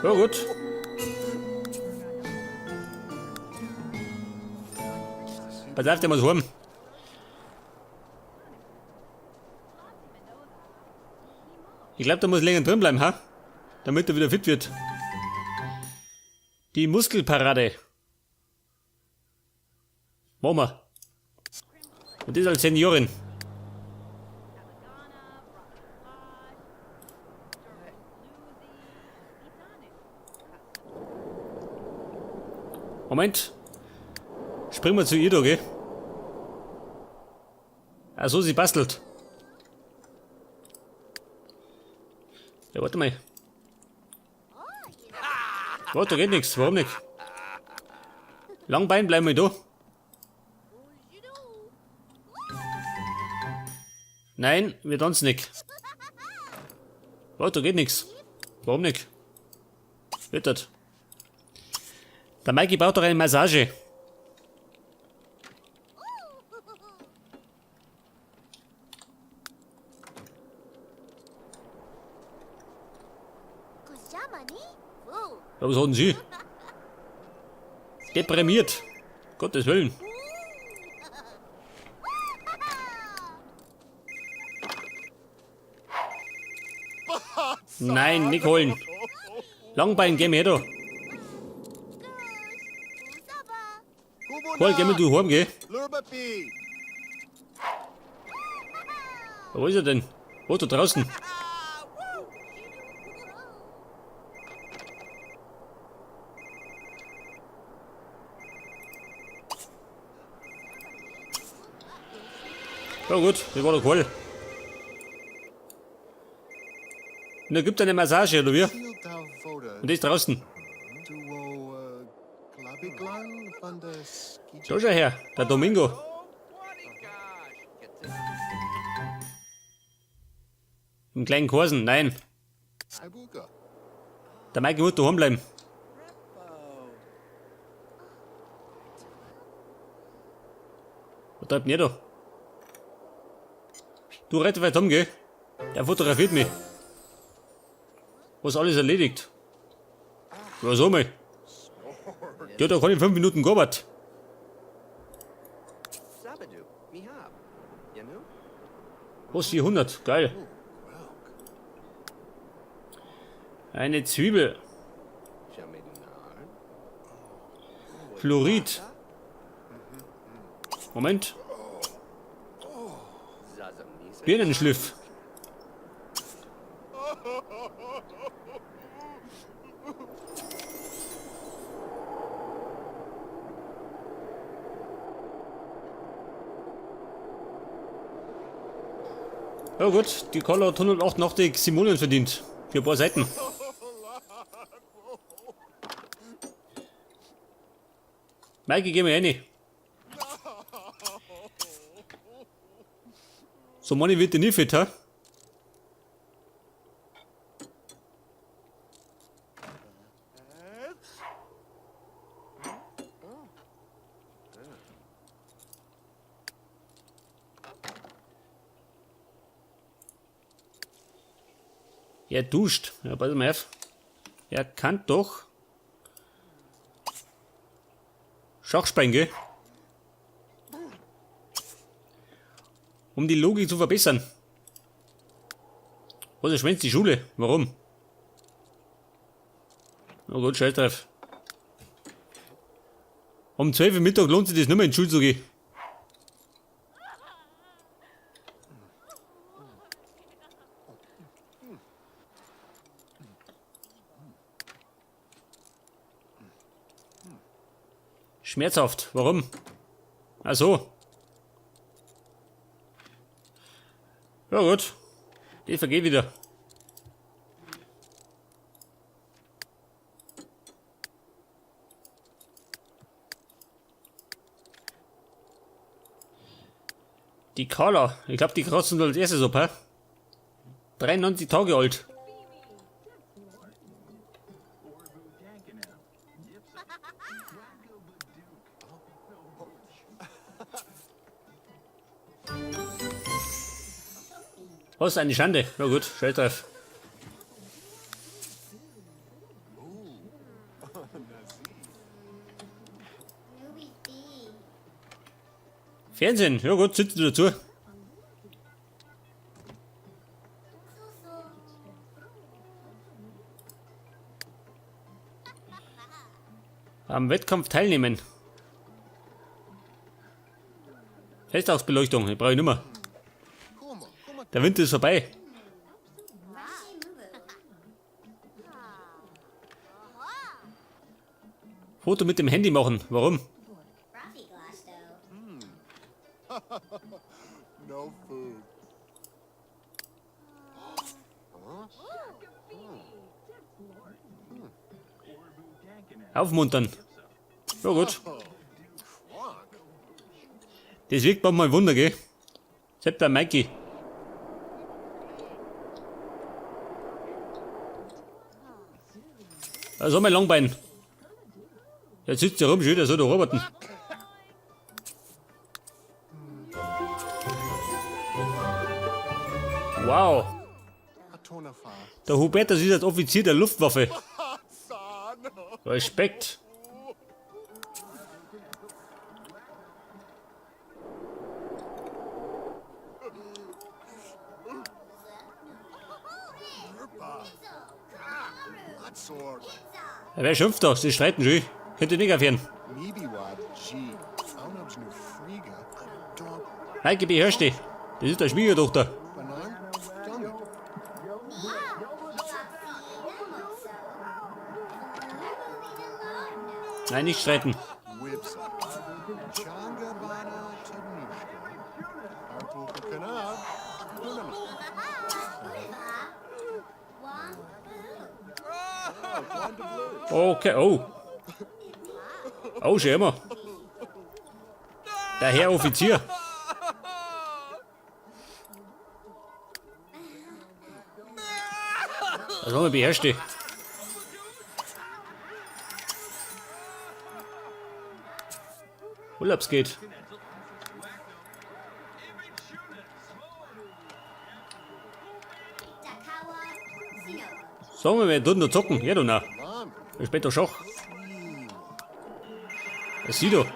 Ja, gut. Pass auf, der muss heim. Ich glaube, der muss länger drin bleiben, ha? Damit er wieder fit wird. Die Muskelparade. Machen wir. Und das als Seniorin. Moment. Springen wir zu ihr da, gell? Ach so, sie bastelt. Ja, warte mal. Warte, da geht nichts. Warum nicht? Langbein bleiben wir da. Nein, wir tanzen nicht. Warte, da geht nichts. Warum nicht? Wird das? Der Mikey braucht doch eine Massage. Ja, was hatten Sie? Deprimiert. Gottes Willen. Nein, nicht holen. Langbein, geh mir da. Hol, geh mir du heim, geh. Wo ist er denn? Wo, da draußen? Ja gut, das war doch cool. Und da gibt eine Massage, oder wie? Und die ist draußen. Da schau her, der Domingo. Im kleinen Korsen, nein. Der Mike muss daheim bleiben. Was treibt denn der da? Du rett weit um, gell? Der fotografiert mich. Was alles erledigt. Ja, so mal. Der hat doch keine 5 Minuten gearbeitet. Was, 400? Geil. Eine Zwiebel. Fluorid. Moment. Birnenschliff. Ja gut, die Carla hat 188 Simoleons verdient. Für ein paar Seiten. Maike, geh mal rein. So Money wird dir nie fit, ha? Er duscht. Ja, pass mal auf. Er kann doch Schachspielen, gell? Um die Logik zu verbessern. Was, er schwänzt die Schule? Warum? Na gut, scheiß drauf. Um 12 Uhr Mittag lohnt sich das nicht mehr in die Schule zu gehen. Schmerzhaft. Warum? Ach so. Ja gut. Die vergeht wieder. Die Carla. Ich glaub, die kratzen als erstes ab, hä? 93 Tage alt. Was eine Schande. Na gut, scheiß drauf. Fernsehen, ja gut, sitzt du dazu. Am Wettkampf teilnehmen. Festtagsbeleuchtung, ich brauche ich nimmer. Der Winter ist vorbei. Foto mit dem Handy machen. Warum? Aufmuntern. Ja gut. Das wirkt manchmal Wunder, gell? Selbst bei Mikey. Also mein Langbein. Jetzt sitzt er rum, schön, der soll doch arbeiten. Wow. Der Hubertus ist jetzt Offizier der Luftwaffe. Respekt. Wer schimpft da? Sie streiten schon. Könnt ihr nicht aufhören. Heike, beherrsch dich. Das ist der Schwiegertochter. Nein, nicht streiten. Okay, oh. Oh, schau mal. Der Herr Offizier. Also mal beherrscht dich. Urlaubsgeld. Sagen wir, wir tun noch zocken. Ja, du na. Später Schach. Was sieh doch.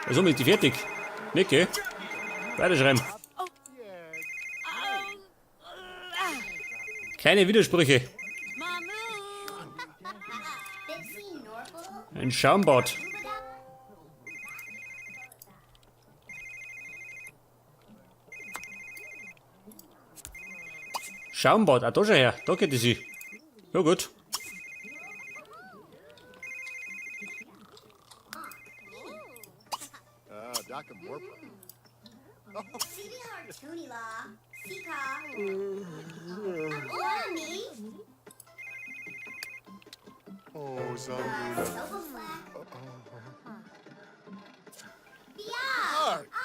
Also ist die fertig. Nicht, gell? Weiterschreiben. Keine Widersprüche. Ein Schaumbad. Schaumbad, ah, da schau her, da geht es sie. Ja gut.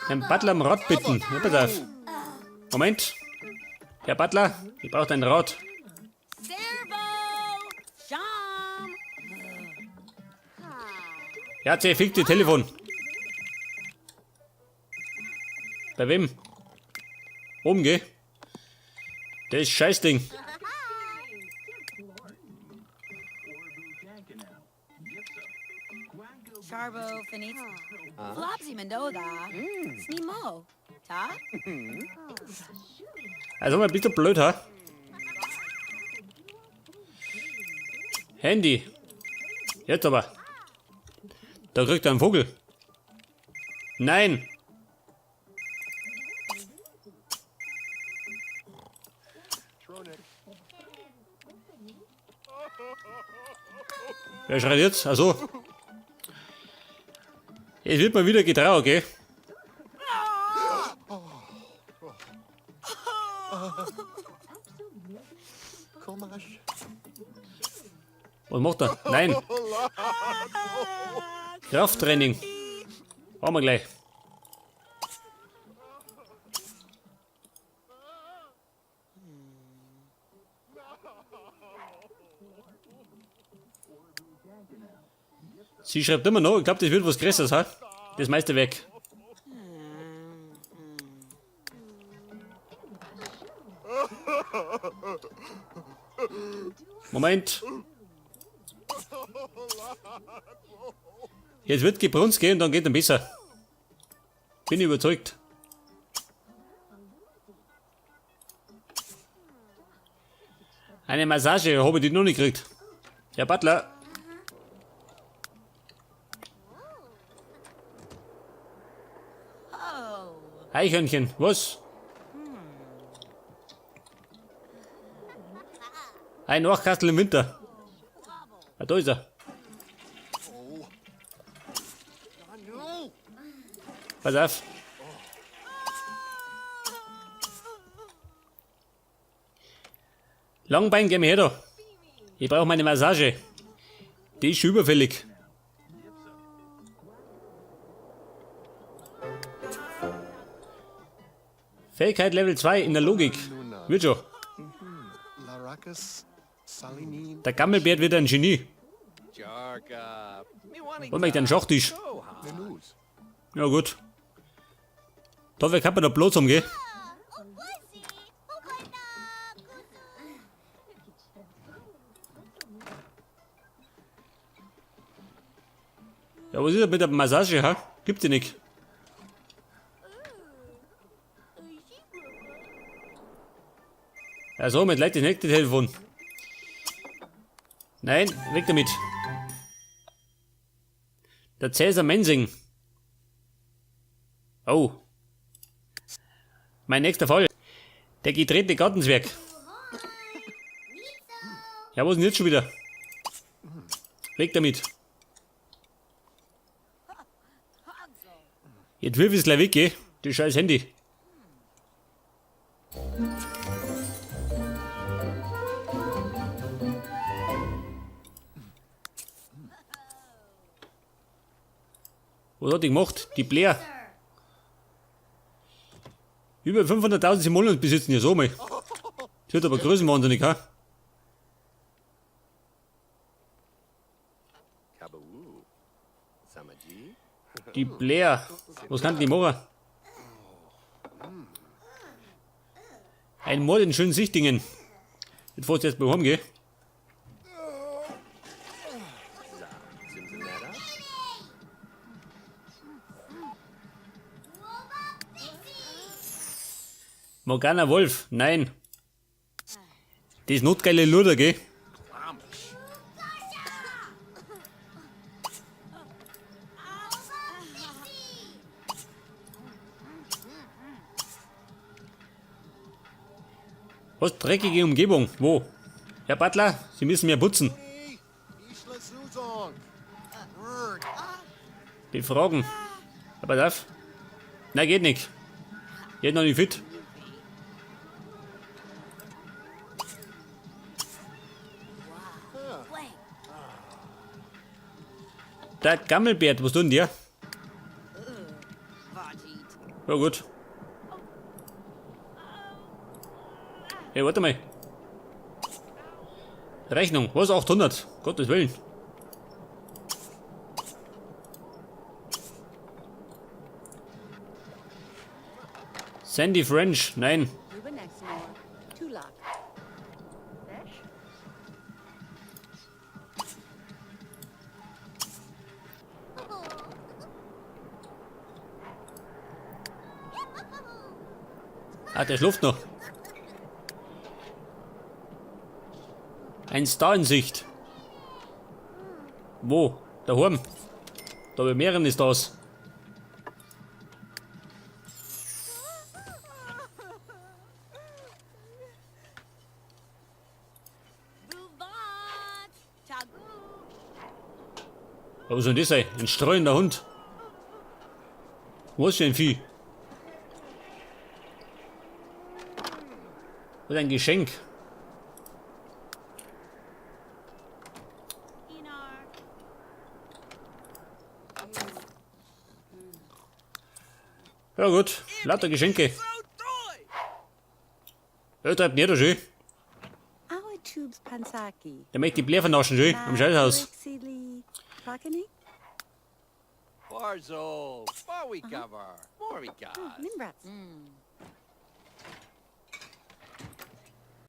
Den Butler um Rad bitten. Ja, pass auf. Moment. Herr Butler, ich brauche ein Rad. Ja, fick die Telefon. Bei wem? Oben, geh. Das Scheißding. Also mal bist du blöd, ha? Handy. Jetzt aber. Da kriegt er einen Vogel. Nein. Wer schreit jetzt? Also. Es wird mal wieder getraut, okay? Was macht er? Nein! Krafttraining. Machen wir gleich. Sie schreibt immer noch, ich glaube, das wird was Größeres, ha? Das Meisterwerk. Moment. Jetzt wird gebrunst gehen, dann geht er besser. Bin überzeugt. Eine Massage habe ich die noch nicht gekriegt. Herr Butler. Eichhörnchen, was? Ein Nachkastel im Winter. Ah, da ist er. Pass auf. Langbein, geh mir her da. Ich brauche meine Massage. Die ist überfällig. Fähigkeit Level 2 in der Logik. Wird schon. Der Gammelbärt wird ein Genie. Wollen wir einen Schachtisch? Ja gut. Da kann man da bloß umgehen. Ja, was ist denn mit der Massage, ha? Gibt's die nicht. Ja, so, mit Leid nicht das Telefon. Nein, weg damit. Der Cäsar Mensing. Oh. Mein nächster Fall. Der getretene Gartenzwerg. Ja, wo ist denn jetzt schon wieder? Weg damit. Jetzt wirf ich's gleich weg, gell? Das scheiß Handy. Was hat die gemacht? Die Blair. Über 500.000 Simoleons besitzen ja so mal. Das wird aber größenwahnsinnig, ha? Die Blair. Was kann die machen? Ein Mord in schönen Sichtingen. Jetzt fährst du erst mal heim, gell? Morgana Wolf, nein. Das ist notgeile Luder, gell? Was? Dreckige Umgebung. Wo? Herr Butler, Sie müssen mehr putzen. Befragen. Aber darf? Nein, geht nicht. Geht noch nicht fit. Der Gammelbärt, was tut denn der? Ja gut. Hey, warte mal. Rechnung, was 800? Gottes Willen. Sandy French, nein. Ah, der schläft noch. Ein Star in Sicht. Wo? Daheim. Da bei mehreren ist das. Was soll denn das sein? Ein streuender Hund. Wo ist denn ein Vieh? Was ist ein Geschenk? Ja gut, lauter Geschenke. Ja, treibt nicht schön. Der möchte die Bläh vernaschen, schön, am Scheißhaus.